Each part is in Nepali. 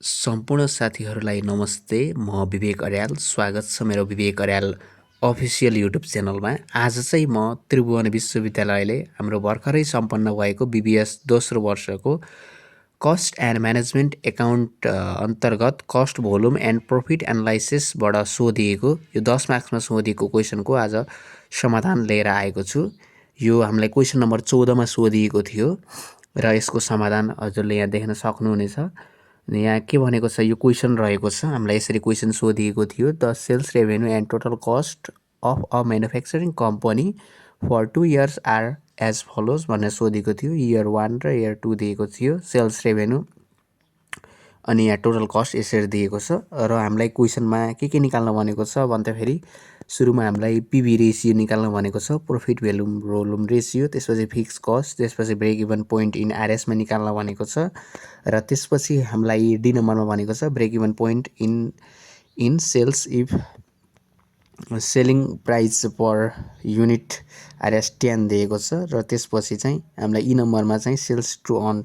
सम्पूर्ण साथीहरूलाई नमस्ते। म विवेक अर्याल। स्वागत छ मेरो विवेक अर्याल अफिसियल युट्युब च्यानलमा। आज चाहिँ म त्रिभुवन विश्वविद्यालयले हाम्रो भर्खरै सम्पन्न भएको BBS दोस्रो वर्षको कस्ट एन्ड म्यानेजमेन्ट एकाउन्ट अन्तर्गत कस्ट भोल्युम एन्ड प्रफिट एनालाइसिसबाट सोधिएको यो 10 मार्क्समा सोधिएको क्वेसनको आज समाधान लिएर आएको छु। यो हामीलाई क्वेसन नम्बर 14 मा सोधिएको थियो र यसको समाधान हजुरले यहाँ देख्न सक्नुहुनेछ। यहाँ के भनेको छ, यो क्वेसन रहेको छ, हामीलाई यसरी क्वेसन सोधिएको थियो। The sales revenue and total cost of a manufacturing company for 2 years are as follows भनेर सोधेको थियो। इयर 1 र इयर 2 दिएको थियो, सेल्स रेभेन्यू अनि यहाँ टोटल कस्ट यसरी दिएको छ। र हामीलाई क्वेसनमा के निकाल्न भनेको छ भन्दाखेरि सुरुमा हामीलाई पीबी रेसियो निकाल्न भनेको छ, प्रॉफिट भोल्युम रेसियो, त्यसपछि फिक्स कस्ट, त्यसपछि break even point in RS मा निकाल्न भनेको छ र त्यसपछि हामीलाई डी नम्बरमा भनेको छ break even point in sales if selling price per unit RS 10 दिएको छ र त्यसपछि चाहिँ हामीलाई ई नम्बरमा चाहिँ sales to earn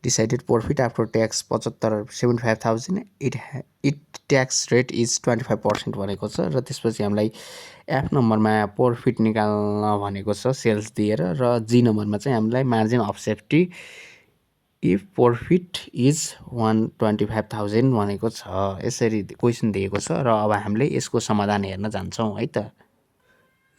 decided profit after tax 75,000 it tax rate is 25% भनेको छ र त्यसपछि हामीलाई एफ नम्बरमा प्रॉफिट निकाल्न भनेको छ सेल्स दिएर र जी नम्बरमा चाहिँ हामीलाई margin of safety if profit is 125,000 भनेको छ। यसरी क्वेसन दिएको छ र अब हामीले यसको समाधान हेर्न जान्छौँ है त।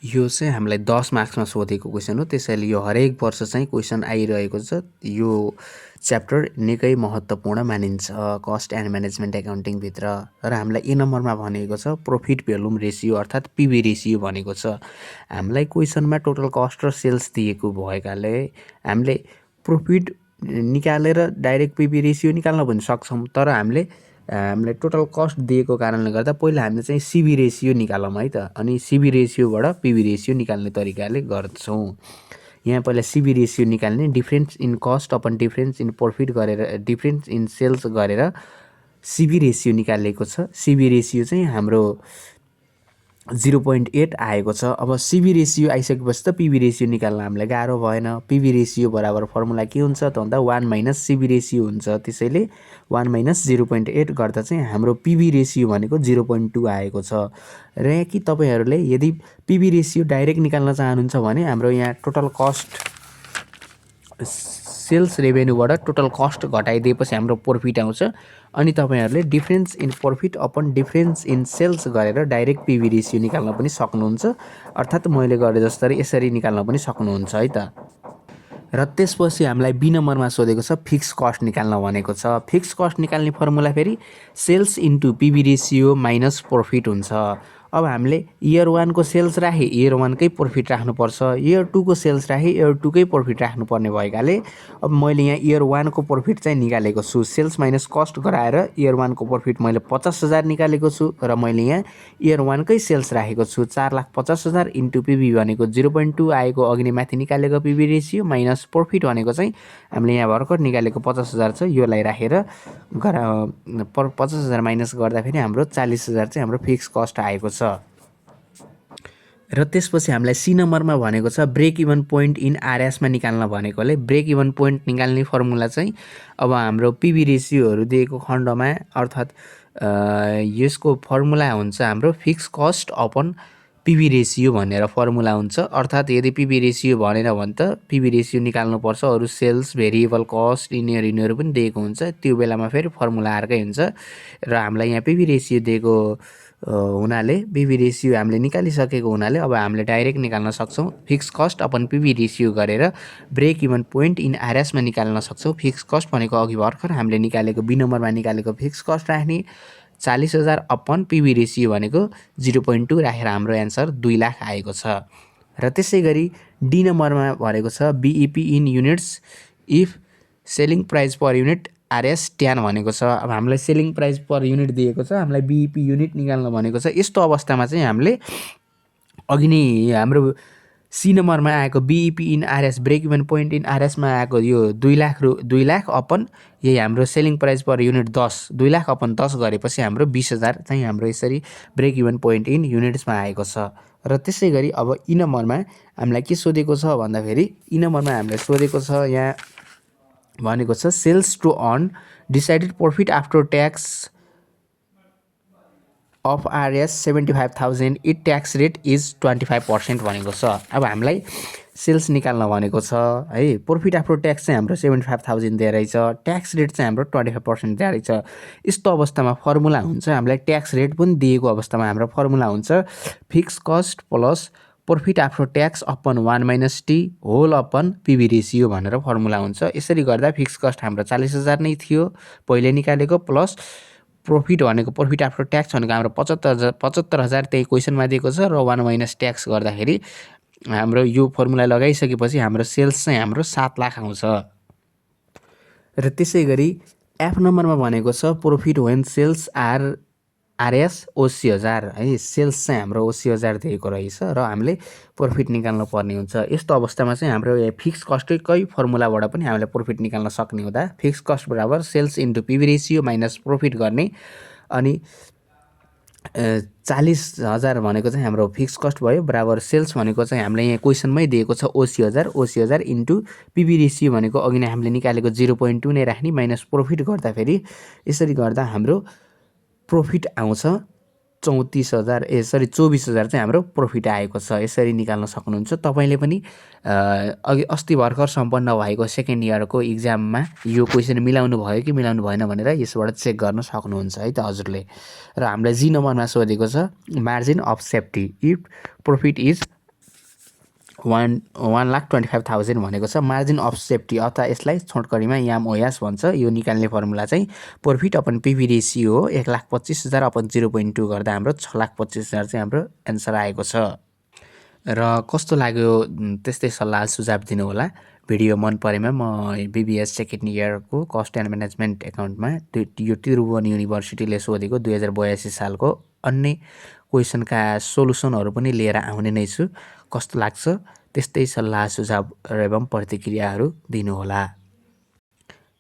यो चाहिँ हामीलाई 10 मार्क्समा सोधेको क्वेसन हो, त्यसैले यो हरेक वर्ष चाहिँ क्वेसन आइरहेको छ। यो च्याप्टर निकै महत्त्वपूर्ण मानिन्छ कस्ट एन्ड म्यानेजमेन्ट एकाउन्टिङ भित्र। र हामीलाई ए नम्बरमा भनेको छ प्रॉफिट भोल्युम रेसियो अर्थात् पीबी रेसियो भनेको छ। हामीलाई क्वेसनमा टोटल कस्ट र सेल्स दिएको भएकाले हामीले प्रॉफिट निकालेर डाइरेक्ट पीबी रेसियो निकाल्न पनि सक्छौँ, तर हामीले टोटल कस्ट दिएको कारणले गर्दा पहिला हामीले चाहिँ सीबी रेसियो निकालौँ है त। अनि सीबी रेसियोबाट पीबी रेसियो निकाल्ने तरिकाले गर्छौँ। यहाँ पहिला सीबी रेसियो निकाल्ने, difference in cost upon difference in profit गरेर डिफरेन्स इन सेल्स गरेर सीबी रेसियो निकालेको छ। सीबी रेसियो चाहिँ हाम्रो 0.8 आएको छ। अब सीबी रेसियो आइसकेपछि त पीबी रेसियो निकाल्न हामीलाई गाह्रो भएन। पीबी रेसियो बराबर फर्मुला के हुन्छ त भन्दा 1 माइनस सीबी रेसियो हुन्छ। त्यसैले 1 माइनस 0.8 गर्दा चाहिँ हाम्रो पीबी रेसियो भनेको 0.2 आएको छ। र यहाँ कि तपाईहरूले यदि पीबी रेसियो डाइरेक्ट निकाल्न चाहनुहुन्छ भने हाम्रो यहाँ टोटल कस्ट सेल्स रेभेन्यूबाट टोटल कस्ट घटाइदिएपछि हाम्रो प्रॉफिट आउँछ। अनि तपाईहरूले difference in profit upon difference in sales गरेर डाइरेक्ट पीबी रेसियो निकाल्न पनि सक्नुहुन्छ, अर्थात् मैले गरे जस्तै यसरी निकाल्न पनि सक्नुहुन्छ है त। र त्यसपछि हामीलाई बी नम्बरमा सोधेको छ फिक्स कस्ट निकाल्न भनेको छ। फिक्स कस्ट निकाल्ने फर्मुला फेरि sales into PB ratio minus profit हुन्छ। अब हामीले इयर 1 को सेल्स राखे इयर 1 कै प्रॉफिट राख्नुपर्छ, इयर 2 को सेल्स राखे इयर 2 कै प्रॉफिट राख्नुपर्ने भएकाले अब मैले यहाँ इयर 1 को प्रॉफिट चाहिँ निकालेको छु। सेल्स माइनस कस्ट गराएर इयर 1 को प्रॉफिट मैले 50,000 निकालेको छु र मैले यहाँ इयर 1 कै सेल्स राखेको छु 4,50,000 इन्टु पीबी भनेको 0.2 आएको अघि माथि निकालेको पीबी रेसियो माइनस प्रॉफिट भनेको चाहिँ हामीले यहाँ भर्खर निकालेको 50,000 छ, योलाई राखेर 50,000 माइनस गर्दाखेरि हाम्रो 40,000 चाहिँ हाम्रो फिक्स कस्ट आएको छ। र त्यसपछि हामीलाई सी नम्बरमा भनेको छ break even point in RS मा निकाल्न भनेकोले ब्रेक इभन पोइन्ट निकाल्ने फर्मुला चाहिँ अब हाम्रो पीबी रेसियोहरू दिएको खण्डमा अर्थात् यसको फर्मुला हुन्छ हाम्रो fix cost upon PB ratio भनेर फर्मुला हुन्छ। अर्थात् यदि पीबी रेसियो भनेन भने त पीबी रेसियो निकाल्नुपर्छ, अरू सेल्स भेरिएबल कस्ट यिनीहरू पनि दिएको हुन्छ, त्यो बेलामा फेरि फर्मुला अर्कै हुन्छ। र हामीलाई यहाँ पीबी रेसियो दिएको हुनाले पीबी रेसियो हामीले निकालिसकेको हुनाले अब हामीले डाइरेक्ट निकाल्न सक्छौँ। Fix cost upon PB ratio गरेर break even point in RS मा निकाल्न सक्छौँ। फिक्स कस्ट भनेको अघि भर्खर हामीले निकालेको बी नम्बरमा निकालेको फिक्स कस्ट राख्ने, 40,000 अपन पीबी रेसियो भनेको 0.2 राखेर हाम्रो एन्सर 2 लाख आएको छ। र त्यसै गरी डी नम्बरमा भनेको छ BEP in units if selling price per unit RS 10 भनेको छ। अब हामीलाई सेलिङ प्राइस पर युनिट दिएको छ, हामीलाई बीईपी युनिट निकाल्न भनेको छ। यस्तो अवस्थामा चाहिँ हामीले अघि नै हाम्रो सी नम्बरमा आएको BEP in RS break even point in आरएसमा आएको यो 2 लाख अपन यही हाम्रो selling price per unit 10, 2 lakh upon 10 गरेपछि हाम्रो 20,000 चाहिँ हाम्रो यसरी ब्रेक इभन पोइन्ट इन युनिट्समा आएको छ। र त्यसै गरी अब ई नम्बरमा हामीलाई के सोधेको छ भन्दाखेरि ई नम्बरमा हामीले सोधेको छ यहाँ भनेको छ sales to earn decided profit after tax of RS 75,000 it tax rate is 25% भनेको छ। अब हामीलाई सेल्स निकाल्न भनेको छ है। प्रफिट आफ्टर ट्याक्स चाहिँ हाम्रो 75,000 दिएर रहेछ, ट्याक्स रेट चाहिँ हाम्रो 25% दिएर रहेछ। यस्तो अवस्थामा फर्मुला हुन्छ, हामीलाई ट्याक्स रेट पनि दिएको अवस्थामा हाम्रो फर्मुला हुन्छ fix cost plus profit after tax upon 1 minus T whole upon PV ratio भनेर फर्मुला हुन्छ। यसरी गर्दा फिक्स कस्ट हाम्रो 40,000 नै थियो पहिले निकालेको, प्लस प्रफिट भनेको प्रफिट आफ्टर ट्याक्स भनेको हाम्रो 75,000 त्यही क्वेसनमा दिएको छ र 1 माइनस ट्याक्स गर्दाखेरि हाम्रो यो फर्मुला लगाइसकेपछि हाम्रो सेल्स चाहिँ हाम्रो 7 लाख आउँछ। र त्यसै गरी एफ नम्बरमा भनेको छ प्रफिट वेन सेल्स आरएस 80,000 है। सेल्स चाहिँ हाम्रो 80,000 दिएको रहेछ र हामीले प्रफिट निकाल्नु पर्ने हुन्छ। यस्तो अवस्थामा चाहिँ हाम्रो फिक्स कस्टकै फर्मुलाबाट पनि हामीले प्रफिट निकाल्न सक्ने हुँदा फिक्स कस्ट बराबर sales into PV ratio minus profit गर्ने, अनि 40,000 भनेको चाहिँ हाम्रो फिक्स कस्ट भयो बराबर सेल्स भनेको चाहिँ हामीले यहाँ क्वेसनमै दिएको छ 80,000 इन्टु पिभी रेसियो भनेको अघि नै हामीले निकालेको 0.2 नै राख्ने माइनस प्रफिट गर्दाखेरि यसरी गर्दा हाम्रो प्रफिट आउँछ 24,000 चाहिँ हाम्रो प्रफिट आएको छ। यसरी निकाल्न सक्नुहुन्छ। तपाईँले पनि अघि अस्ति भर्खर सम्पन्न भएको सेकेन्ड इयरको इक्जाममा यो क्वेसन मिलाउनु भयो कि मिलाउनु भएन भनेर यसबाट चेक गर्न सक्नुहुन्छ है त हजुरले। र हामीलाई जी नम्बरमा सोधेको छ margin of safety if profit is 1,25,000 भनेको छ। मार्जिन अफ सेफ्टी अथवा यसलाई छोटकरीमा याम ओयास भन्छ। यो निकाल्ने फर्मुला चाहिँ प्रफिट अपन पिभी रेसियो हो। 1,25,000 अपन 0.2 गर्दा हाम्रो 6,25,000 चाहिँ हाम्रो एन्सर आएको छ। र कस्तो लाग्यो त्यस्तै सल्लाह सुझाव दिनु होला। भिडियो मन परेमा म बीबीएस सेकेन्ड इयरको कस्ट एन्ड म्यानेजमेन्ट एकाउन्टमा यो त्रिभुवन युनिभर्सिटीले सोधेको 2082 सालको अन्य क्वेसनका सोलुसनहरू पनि लिएर आउने नै छु। कस्तो लाग्छ त्यस्तै सल्लाह सुझाव एवं प्रतिक्रियाहरू दिनुहोला।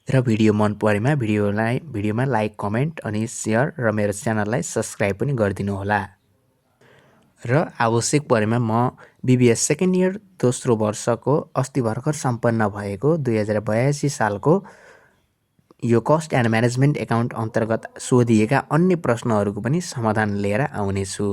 र भिडियो मन परेमा भिडियोमा लाइक कमेन्ट अनि सेयर र मेरो च्यानललाई सब्सक्राइब पनि गरिदिनु होला। र आवश्यक परेमा म बीबीएस सेकेन्ड इयर दोस्रो वर्षको अस्ति भर्खर सम्पन्न भएको 2082 सालको यो कस्ट एन्ड म्यानेजमेन्ट एकाउन्ट अन्तर्गत सोधिएका अन्य प्रश्नहरूको पनि समाधान लिएर आउनेछु।